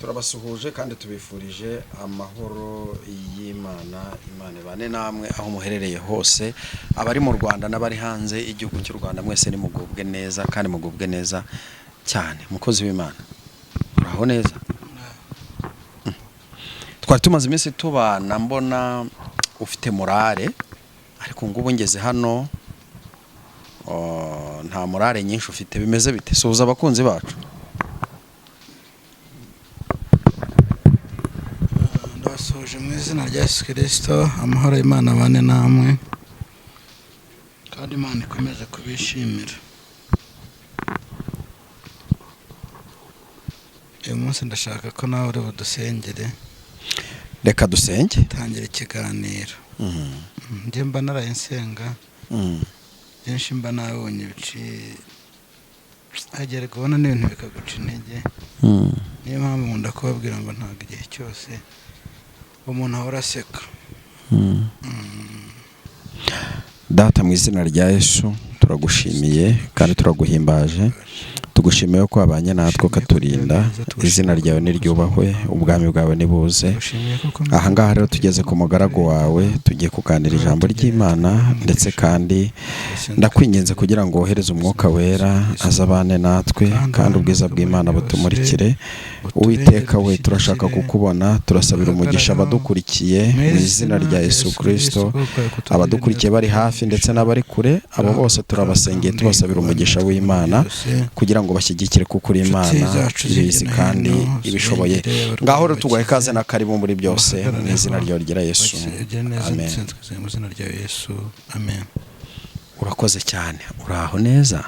Turabasuhuje kandi tubifurije amahoro y'Imana. Imana ibane namwe aho muherereye hose, abari mu Rwanda n'abari hanze y'igihugu cy'u Rwanda, mwese nimugubwe neza kandi mugubwe neza cyane. Mukozi w'Imana, uraho neza? Twari tumaze iminsi tubana, mbona ufite morale, ariko ngubu ngeze hano, oh, nta morale nyinshi ufite. Bimeze bite? Suhuza abakunzi bacu. Ndabasuhuje mu izina rya Yesu Kirisito. Amahoro y'Imana abane namwe, kandi Imana ikomeze kubishimira. Uyu munsi ndashaka ko nawe uri budusengere. Reka dusenge. Tangira ikiganiro. Njye mba naraye nsenga byinshi, mba nabonye biciye hagera kubona n'ibintu bikaguca intege. Niyo mpamvu nkunda kubabwira ngo ntabwo igihe cyose umuntu ahora aseka. Data, mu izina rya Yesu, turagushimiye kandi turaguhimbaje. Tugushimiye ko wabanye natwe ukaturinda. Izina ryawe niryubahwe, ubwami bwawe nibuze. Tugushimiye ko ukomeza. Ahangaha rero tugeze ku mugaragu wawe, tugiye kuganira ijambo ry'Imana, ndetse kandi ndakwinginze kugira ngo wohereze Umwuka Wera azabane natwe, kandi ubwiza bw'Imana butumurikire. Uwiteka we, turashaka kukubona. Turasabira umugisha abadukurikiye mu izina rya Yesu Kirisito, abadukurikiye bari hafi ndetse n'abari kure, abo bose turabasengeye, tubasabira umugisha w'Imana kugira ngo bashyigikire, kuko uri Imana ibizi kandi ibishoboye. Ngaho rero tuguhe ikaze na karibu muri byose mu izina ryawe ryera Yesu, amen. Mu izina rya Yesu, amen. Urakoze cyane. Uraho neza?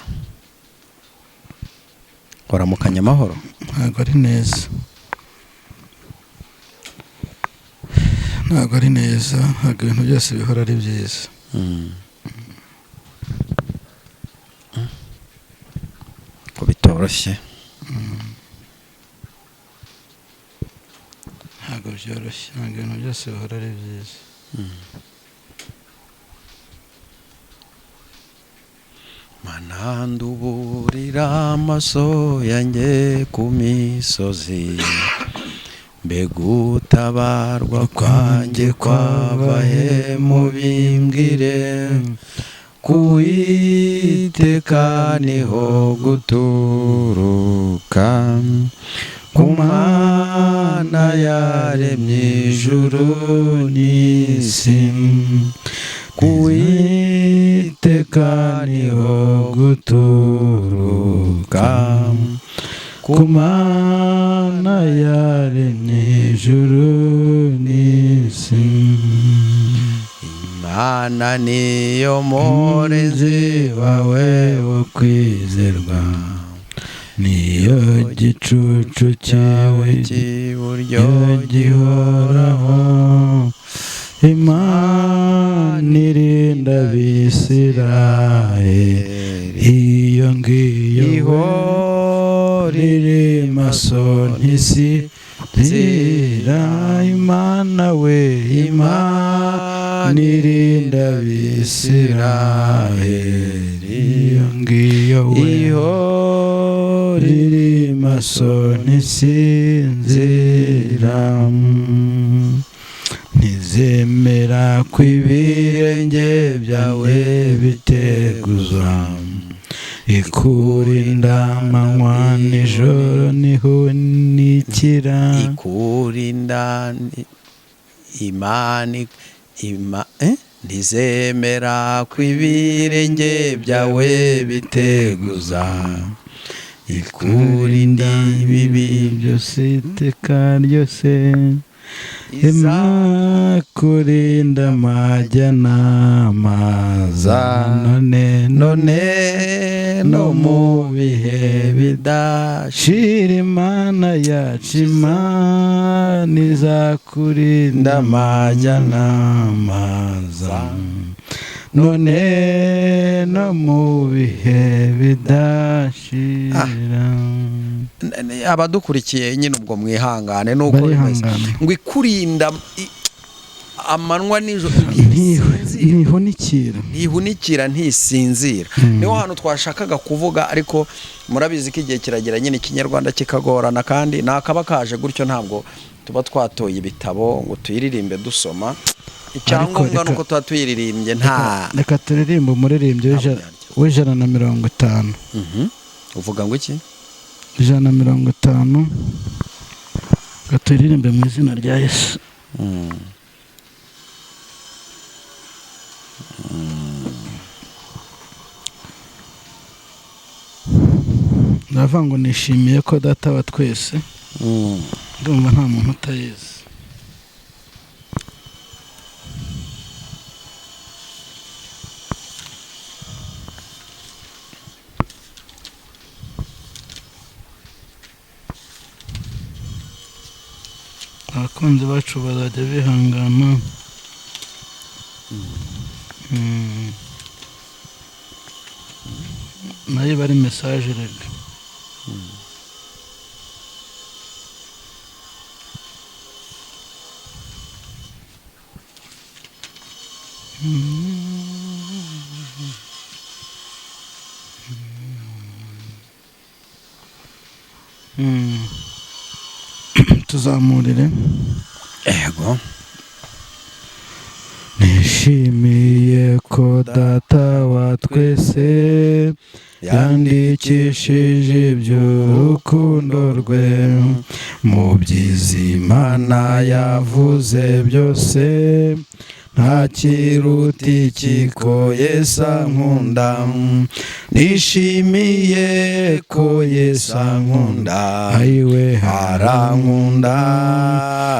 Waramukanye amahoro? Ntabwo ari neza, ntabwo ari neza, ntabwo ibintu byose bihora ari byiza. Ko bitoroshye. Ntabwo byoroshye, ntabwo ibintu byose bihora ari byiza. Mana, nduburira amaso yanjye ku misozi, mbega utabarwa kwanjye kwabahe? Mubimbwire. Ku Uwiteka niho guturuka, ku Mana yaremye ijuru n'isi. Ku Uwiteka niho guturuka, ku Mana yaremye ijuru n'isi. Imana niyo murinzi wawe wo kwizerwa, niyo gicucu cyawe cy'iburyo gihoraho. Imana irinda Abisirayeli, iyo ngiyo ihora riri maso ntisinzira. Imana we, Imana irinda Abisirayeli, iyo ngiyo we ihora riri maso ntisinzira. Ntizemera ko ibirenge byawe biteguzwa, ikurinda amanywa nijoro ntihunikira. Ikurinda Imana ntizemera ko ibirenge byawe biteguza, ikurinda ibibi byose iteka ryose. Izakurinda amajya n'amaza, none none no mu bihe bidashira. Shira Imana yacu, Imana izakurinda amajya n'amaza, none no mu bihe bidashira. Abadukurikiye nyine ubwo mwihangane nuko bimeze. Barihangana. Ngo ikurinda amanywa nijoro ntisinzira. Ntihunikira. Ntihunikira, ntisinzira. Niho hantu twashakaga kuvuga, ariko murabizi ko igihe kiragera nyine Ikinyarwanda kikagorana, kandi nakaba kaje gutyo, ntabwo tuba twatoye ibitabo ngo tuyiririmbe dusoma. Icyangombwa Ariko nuko tuba tuyiririmbye nta Reka turirimbe umuririmbyi Nta buryarya. w'150. Uvuga ngo iki? 150, reka turirimbe mu izina rya Yesu. Ndavuga ngo nishimiye ko Data wa twese. Ndumva nta muntu utayizi. Abakunzi bacu bazajya bihangana. Nayo iba ari message rega. Tuzamurire. Ego. Nishimiye ko Data wa twese yandikishije iby'urukundo rwe mu byiza Imana yavuze byose, nta kiruta iki ko Yesu ankunda. Nishimiye ko Yesu ankunda. Ayiwe. Arankunda,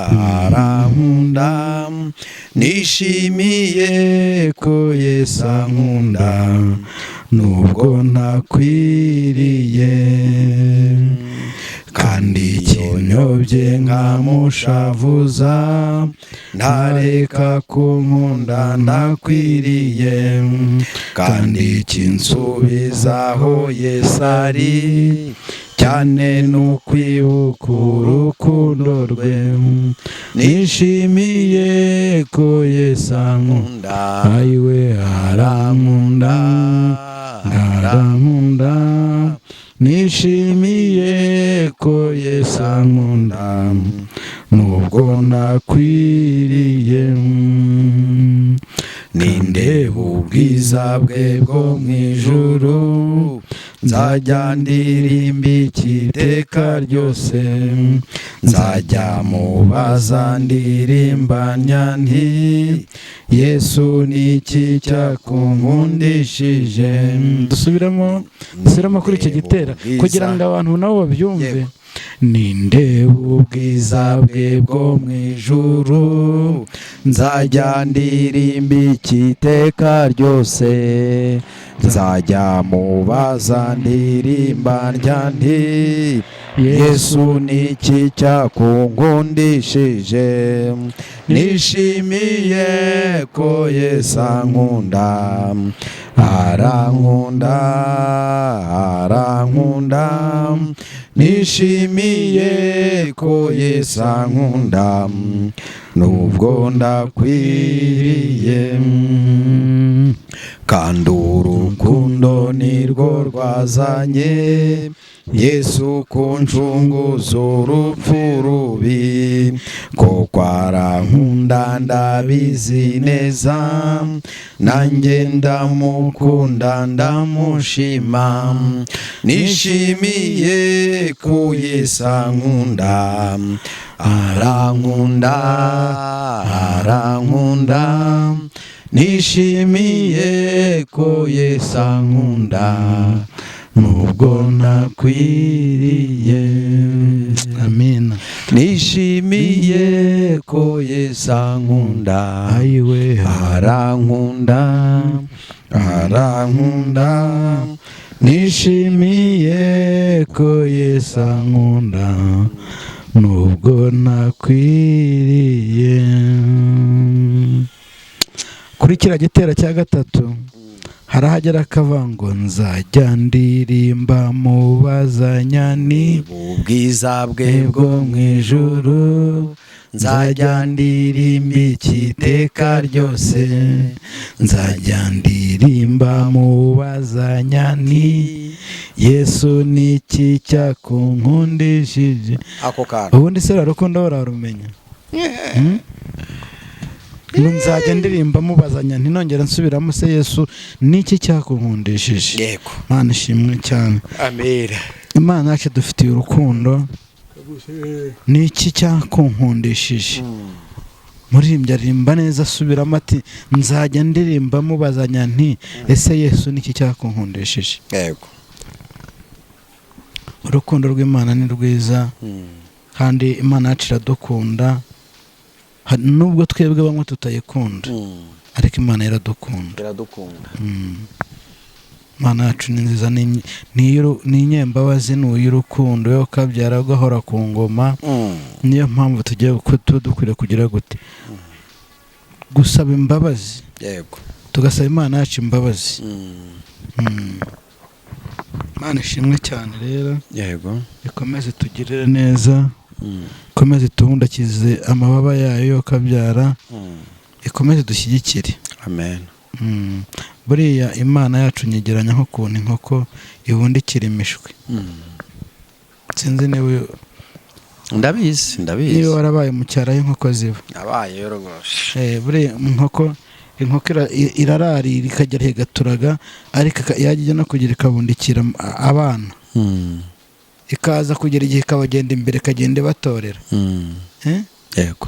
arankunda. Nishimiye ko Yesu ankunda nubwo ntakwiriye, kandi ikinyobye nkamushavuza ntareka kunkunda ndakwiriye, kandi kinsubizaho Yesu ari cyane n'ukwibuka urukundo rwe. Nishimiye ko Yesu ankunda. Ayiwe, arankunda, arankunda. Nishimiye ko Yesu ankunda nubwo nakwiriye. Nindeba ubwiza bwe bwo mu ijuru, nzajya ndirimba iteka ryose, nzajya mubaza ndirimbanya nti Yesu ni iki cyakunkundishije. Dusubiramo, dusubiramo kuri icyo gitera kugira ngo abantu nabo babyumve. Nindeba ubwiza bwe bwo mu ijuru, nzajya ndirimba iteka ryose, nzajya mubaza ndirimba nti Yesu ni iki cyakunkundishije. Nishimiye ko Yesu ankunda, arankunda, arankunda. Nishimiye ko Yesu ankunda nubwo ndakwiriye, kandi urukundo nirwo rwazanye Yesu kuncunguza urupfu rubi, koko arankunda ndabizi neza, nanjye ndamukunda ndamushima. Nishimiye ko Yesu ankunda, arankunda, arankunda. Nishimiye ko Yesu ankunda nubwo nakwiriye. Amina. Nishimiye ko Yesu ankunda. Ayiwe. Arankunda, arankunda. Nishimiye ko Yesu ankunda nubwo nakwiriye. Kuri kiriya gitera cya gatatu Harahagera akavuga ngo nzajya ndirimba mubazanya ni ubwiza bwe bwo mu ijuru, nzajya ndirimba iteka ryose, nzajya ndirimba mubazanya ni Yesu niki cyakunkundishije. Ako kantu. Ubundi se rukundo bararumenya. Ngo nzajya ndirimba mubazanya ntinongera nsubiramo se Yesu niki cyakunkundishije. Yego. Imana ishimwe cyane. Amera. Imana yacu dufitiye urukundo. Niki cyakunkundishije. Muririmbyi aririmba neza asubiramo ati nzajya ndirimba mubazanya nti ese Yesu niki cyakunkundishije. Yego. Urukundo rw'Imana ni rwiza kandi Imana yacu iradukunda, nubwo twebwe bamwe tutayikunda, ariko Imana iradukunda. Iradukunda. Imana yacu ni nziza, ni inyembabazi, ni uy'urukundo, yo kabyara gahora ku ngoma. Niyo mpamvu tugiye tuba dukwiriye kugira gute, gusaba imbabazi. Yego. Tugasaba Imana yacu imbabazi. Imana ishimwe cyane rero. Yego. Ikomeze tugirire neza, ikomeze tubundakize amababa yayo yo kabyara, ikomeze dushyigikire. Amen. Buriya Imana yacu nyegeranya nk'ukuntu inkoko ibundikira imishwi. Sinzi niba Ndabizi, ndabizi. Niba warabaye mu cyaro aho inkoko ziba. Nabayeyo rwose. Buriya inkoko irararira ikagera igaturaga, ariko yajya no kugira ikabundikira abana. Ikaza kugera igihe ikabagenda imbere ikagenda ibatorera. Yego.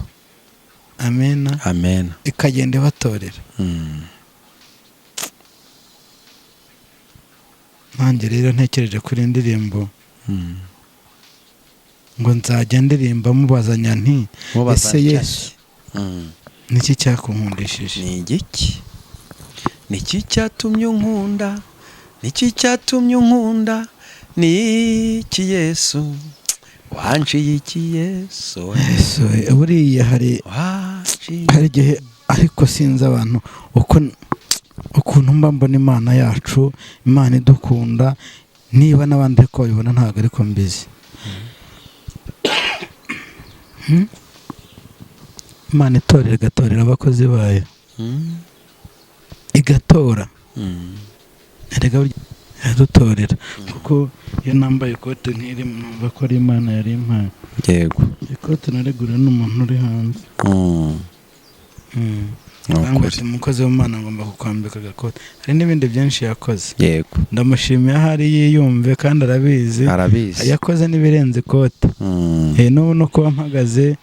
Amena. Amena. Ikagenda ibatorera. Nanjye rero ntekereje kuri indirimbo ngo nzajya ndirimba mubazanya nti ese Yesu niki cyakunkundishije. Ni igiki? Niki cyatumye unkunda? Niki cyatumye unkunda? Ni iki Yesu wanciye iki Yesu? Yesu buriya hari igihe, ariko sinzi abantu ukuntu mba mbona Imana yacu, Imana idukunda, niba n'abandi ariko babibona ntabwo ariko mbizi. Imana itorera igatorera abakozi bayo, igatora, erega iradutorera, kuko iyo nambaye ikote nk'iri numva ko ari Imana yari impaye. Yego. Ikote narigura n'umuntu uri hanze. Umukozi w'Imana ngomba kukwambika agakote. Hari n'ibindi byinshi yakoze. Yego. Ndamushimiye ahari yiyumve kandi arabizi. Arabizi. Yakoze n'ibirenze ikote. N'ubu no kuba mpagaze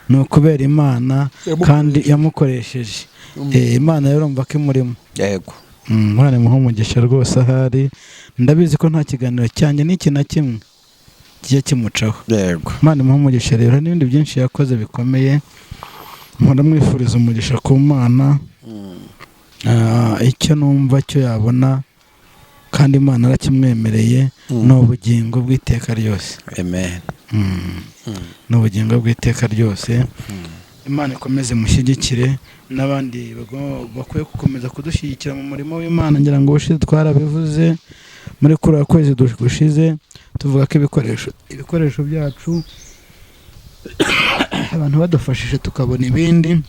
ni ukubera Imana kandi yamukoresheje. Imana yarumva ko imurimo. Yego. Imana imuhe umugisha rwose ahari. Ndabizi ko nta kiganiro cyanjye n'iki na kimwe kijya kimucaho. Yego. Imana imuhe umugisha rero, hari n'ibindi byinshi yakoze bikomeye. Mpora mwifuriza umugisha ku Mana. Icyo numva cyo yabona kandi Imana arakimwemereye, ni ubugingo bw'iteka ryose. Amen. Ni ubugingo bw'iteka ryose. Imana ikomeze mushyigikire n'abandi bakwiye gukomeza kudushyigikira mu murimo w'Imana. Ngira ngo ubushize twarabivuze muri kuriya kwezi gushize, tuvuga ko ibikoresho byacu abantu badufashije tukabona ibindi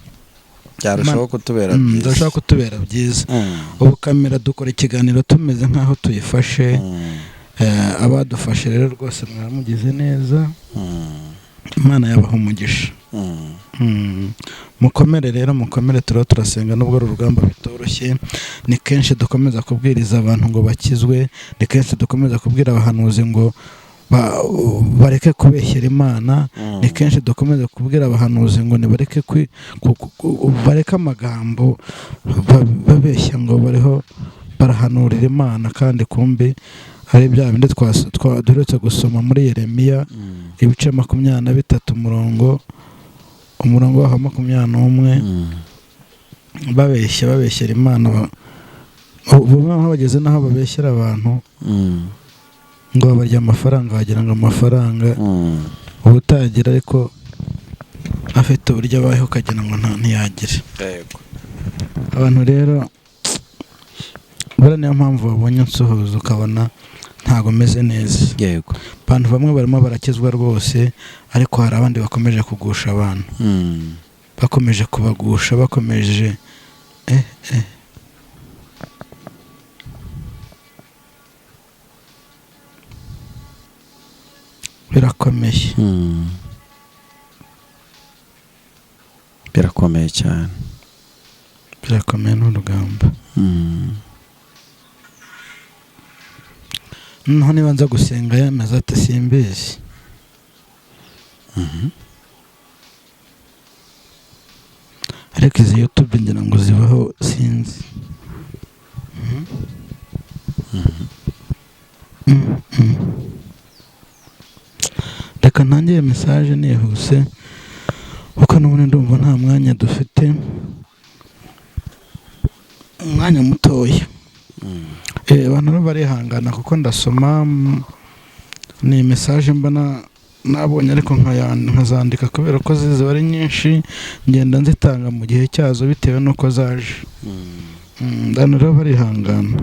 byarushaho kutubera byiza. Byarushaho kutubera byiza. Ubu kamera dukora ikiganiro tumeze nkaho tuyifashe. Abadufashe rero rwose mwaramugize neza. Imana yabaha umugisha. Mukomere rero, mukomere, turiho turasenga nubwo ari urugamba bitoroshye. Ni kenshi dukomeza kubwiriza abantu ngo bakizwe, ni kenshi dukomeza kubwira abahanuzi ngo bareke kubeshyera Imana, ni kenshi dukomeza kubwira abahanuzi ngo nibareke bareke amagambo babeshya ngo bariho barahanurira Imana, kandi kumbi ari bya bindi duherutse gusoma muri Yeremiya ibice 23 umurongo wa 21, babeshya babeshyera Imana, ubu bageze naho babeshyera abantu ngo babarya amafaranga, wagira ngo amafaranga ubutagira, ariko afite uburyo abayeho ukagira ngo ntiyagira. Yego. Abantu rero Buriya niyo mpamvu wabonye nsuhuza ukabona ntabwo meze neza. Yego. Abantu bamwe barimo barakizwa rwose, ariko hari abandi bakomeje kugusha abantu. Bakomeje kubagusha, bakomeje Birakomeye. Birakomeye cyane. Birakomeye n'urugamba. Noneho niba nza gusenga yemeza ati simbizi. Ariko izi YouTube ngira ngo zibaho sinzi. Reka ntangire message nihuse kuko n'ubundi ndumva nta mwanya dufite, umwanya mutoya. Abantu barihangana kuko ndasoma ni message mbona nabonye ariko nkazandika kubera ko ziba ari nyinshi, ngenda nzitanga mu gihe cyazo bitewe n'uko zaje. Abantu rero barihangana.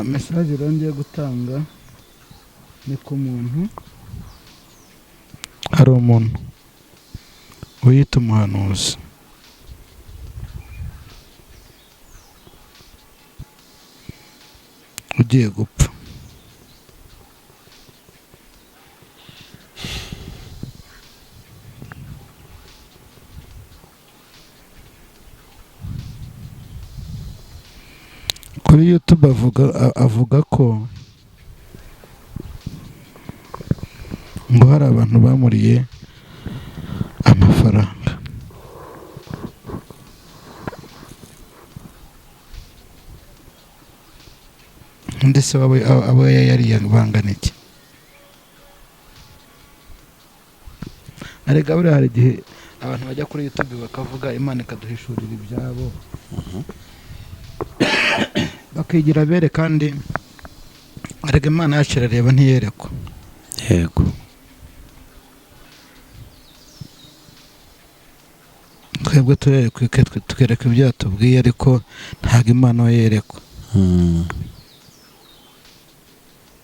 Message rero ngiye gutanga ni ku muntu, hari umuntu wiyita umuhanuzi. Ugiye gupfa. Kuri YouTube avuga ko ngo hari abantu bamuriye amafaranga. Ndetse abo yari bangana iki? Arega buriya hari igihe abantu bajya kuri YouTube bakavuga Imana ikaduhishurira ibyabo, bakigira bere, kandi arega Imana yacu irareba ntiyerekwa. Yego. Twebwe turerekwa, tukereka ibyo yatubwiye, ariko ntabwo Imana yerekwa.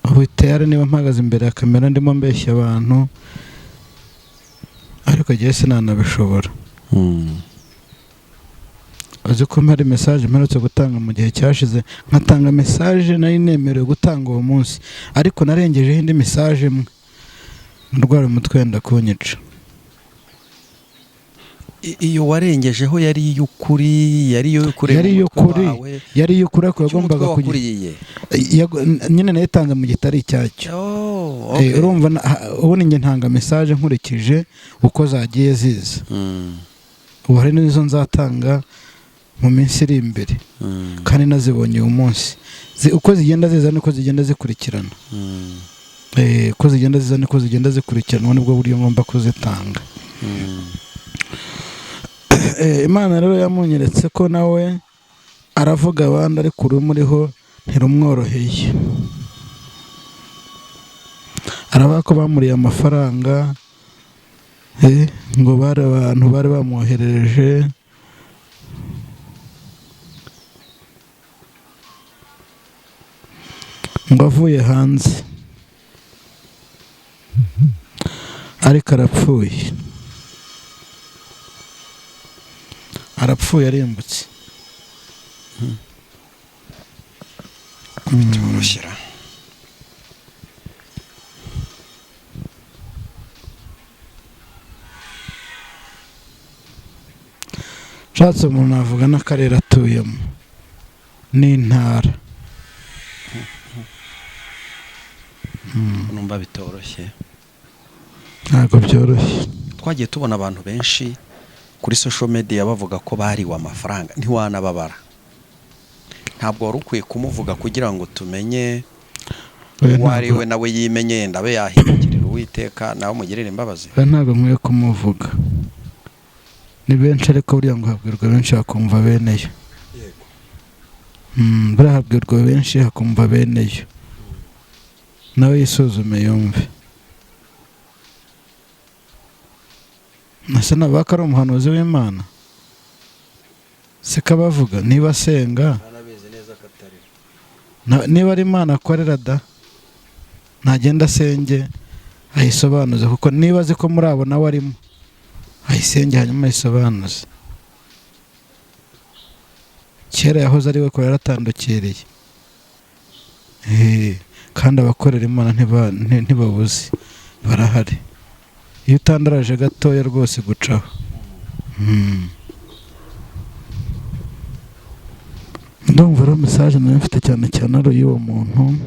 Ubu niba mpagaze imbere ya kamera ndimo mbeshya abantu, ariko jyewe sinanabishobora. Uzi ko mpari message mperutse gutanga mu gihe cyashize, nkatanga message nari nemerewe gutanga uwo munsi, ariko narengejeho indi message imwe, ndwara umutwe wenda kunyica. Iyo warengejeho yari iy'ukuri, yari iy'ukuri, yari iy'ukuri, ariko yagombaga kugira nyine nayitanze mu gitari cyacyo. Urumva ubundi njye ntanga message nkurikije uko zagiye ziza. Ubu hari n'izo nzatanga mu minsi iri imbere, kandi nazibonye uyu munsi. Uko zigenda ziza niko zigenda zikurikirana. Uko zigenda ziza niko zigenda zikurikirana, nibwo buryo ngomba kuzitanga. Imana rero yamunyeretse ko nawe aravuga abandi, ariko urumuriho ntirumworoheye. Aravuga ko bamuriye amafaranga, ngo bari abantu bari bamwoherereje. Ngo avuye hanze, ariko arapfuye. Arapfuye arimbutse. Bitoroshye. Nshatse umuntu avuga n'akarere atuyemo n'intara. Numva bitoroshye. Ntabwo byoroshye. Twagiye tubona abantu benshi kuri social media bavuga ko bariwe amafaranga, ntiwanababara. Ntabwo wari ukwiye kumuvuga kugira ngo tumenye uwo ari we, nawe yimenye, yenda abe yahindukirira Uwiteka nawe umugirire imbabazi. Ntabwo nkwiye kumuvuga. Ni benshi, ariko buriya ngo habwirwa benshi hakumva beneyo. Buriya habwirwa benshi hakumva beneyo. Nawe yisuzume yumve. Nasa nabaka ari umuhanuzi w'Imana. Siko abavuga niba asenga, niba ari Imana akorera da, ntagenda asenge ayisobanuze, kuko niba azi ko muri abo nawe arimo, ayisenge hanyuma ayisobanuze. Kera yahoze ari we ko yaratandukiriye, kandi abakorera Imana ntibabuze, barahari. Iyo utandaraje gatoya rwose gucaho. Ndumva rero message nayo mfite cyane cyane ari y'uwo muntu.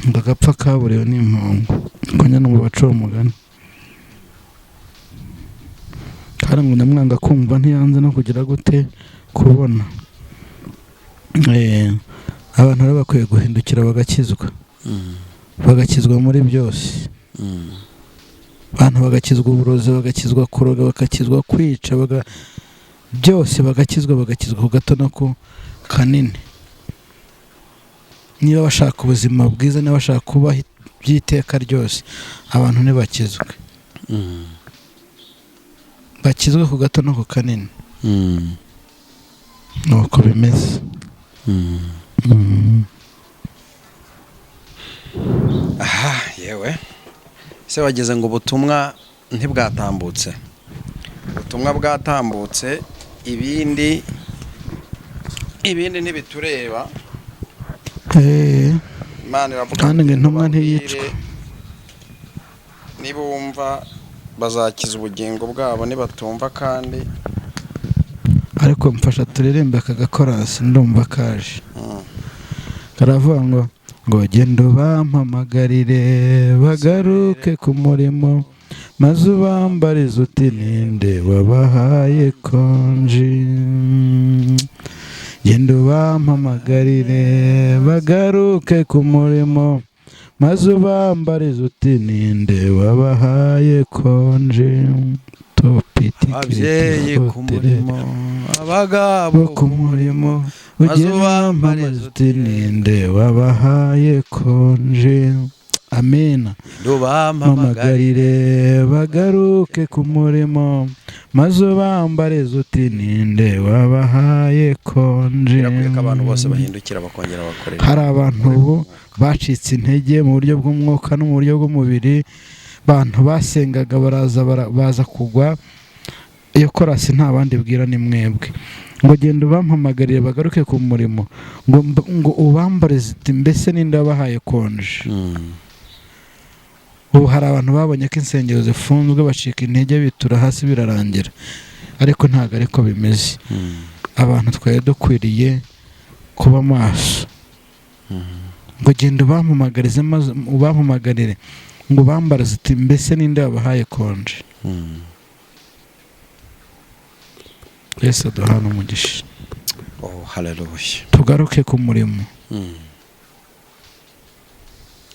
Ngo agapfa kaburiwe n'impongo, ngo nyine ngo bace uwo mugani. Kandi ngo nyamwanga kumva ntiyanze no kugira gute kubona. Abantu rero bakwiye guhindukira bagakizwa, bagakizwa muri byose. Abantu bagakizwa uburozi, bagakizwa kuroga, bagakizwa kwica, byose bagakizwa, bagakizwa ku gato no ku kanini. Niba bashaka ubuzima bwiza, niba bashaka kubaho by'iteka ryose, abantu ntibakizwe, bakizwe ku gato no ku kanini. Nuko bimeze. Aha yewe se wageze ngo ubutumwa ntibwatambutse, ubutumwa bwatambutse, ibindi ntibitureba. Imana iravuga kandi ngo intumwa ntiyicwa. Nibumva bazakiza ubugingo bwabo, nibatumva kandi. Ariko mfasha turirimbe aka gakorasi, ndumva kaje. Karavuga ngo genda ubampamagarire bagaruke ku murimo, maze ubambarize uti ninde wabahaye konji. Genda ubampamagarire bagaruke ku murimo, maze ubambarize uti ninde wabahaye konji. Ababyeyi ku murimo, abagabo ku murimo, ugenda ubambarize uti ninde wabahaye konji. Amena. Mpamagarire bagaruke ku murimo, maze ubambarize uti ninde wabahaye konji. Birakwiye ko abantu bose bahindukira bakongera bakorera. Hari abantu ubu bacitse intege mu buryo bw'umwuka no mu buryo bw'umubiri, abantu basengaga baraza baza kugwa. Iyo korasi nta bandi bwira ni mwebwe. Ngo genda ubampamagarire bagaruke ku murimo, ngo ubambarize uti mbese ninde wabahaye konji. Ubu hari abantu babonye ko insengero zifunzwe bacika intege bitura hasi birarangira, ariko ntabwo ariko bimeze. Abantu twari dukwiriye kuba maso. Ngo genda ubampamagarire maze ubampamagarire, ngo ubambarize uti mbese ninde wabahaye konji. Yesu aduhana umugisha. Oh, haleluya. Tugaruke ku murimo.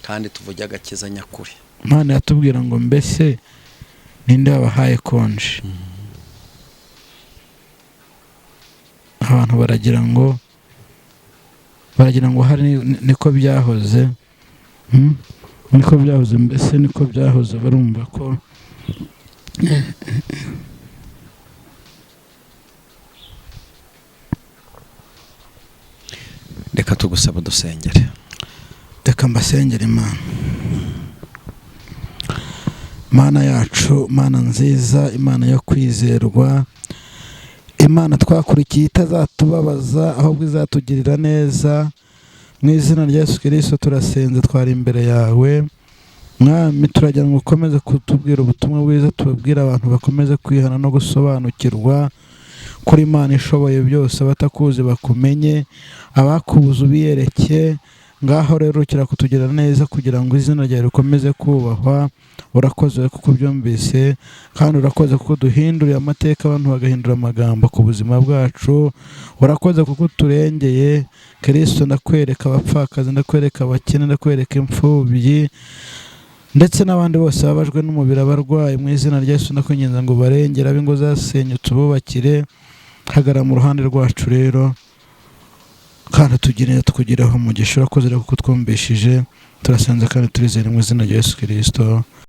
Kandi tuvuge agakiza nyakuri. Imana yatubwira ngo mbese ninde wabahaye konji. Abantu baragira ngo hari niko byahoze, niko byahoze, mbese niko byahoze, barumva ko Reka tugusaba dusengere. Reka mbasengere Imana. Mana yacu, Mana nziza, Imana yo kwizerwa, Imana twakurikiye itazatubabaza ahubwo izatugirira neza. Mu izina rya Yesu Kristo turasenze, twari imbere yawe Mwami, turagira ngo ukomeze kutubwira ubutumwa bwiza, tubabwire abantu bakomeze kwihana no gusobanukirwa kuri Imana ishoboye byose, abatakuzi bakumenye, abakubuza ubiyereke. Ngaho rero ukira kutugira neza kugira ngo izina ryawe rikomeze kubahwa. Urakoze kuko ubyumvise, kandi urakoze kuko duhinduriye amateka, abantu bagahindura amagambo ku buzima bwacu. Urakoze kuko uturengeye Kristo. Ndakwereka abapfakazi, ndakwereka abakene, ndakwereka imfubyi ndetse n'abandi bose babajwe n'umubiri, abarwayi. Mu izina rya Yesu ndakwinginze ngo barengere, ab'ingo zasenyutse ububakire. Hagarara mu ruhande rwacu rero, kandi tugire tukugiraho umugisha. Urakoze kuko twumvishije, turasenze kandi turizere mu izina rya Yesu Kristo.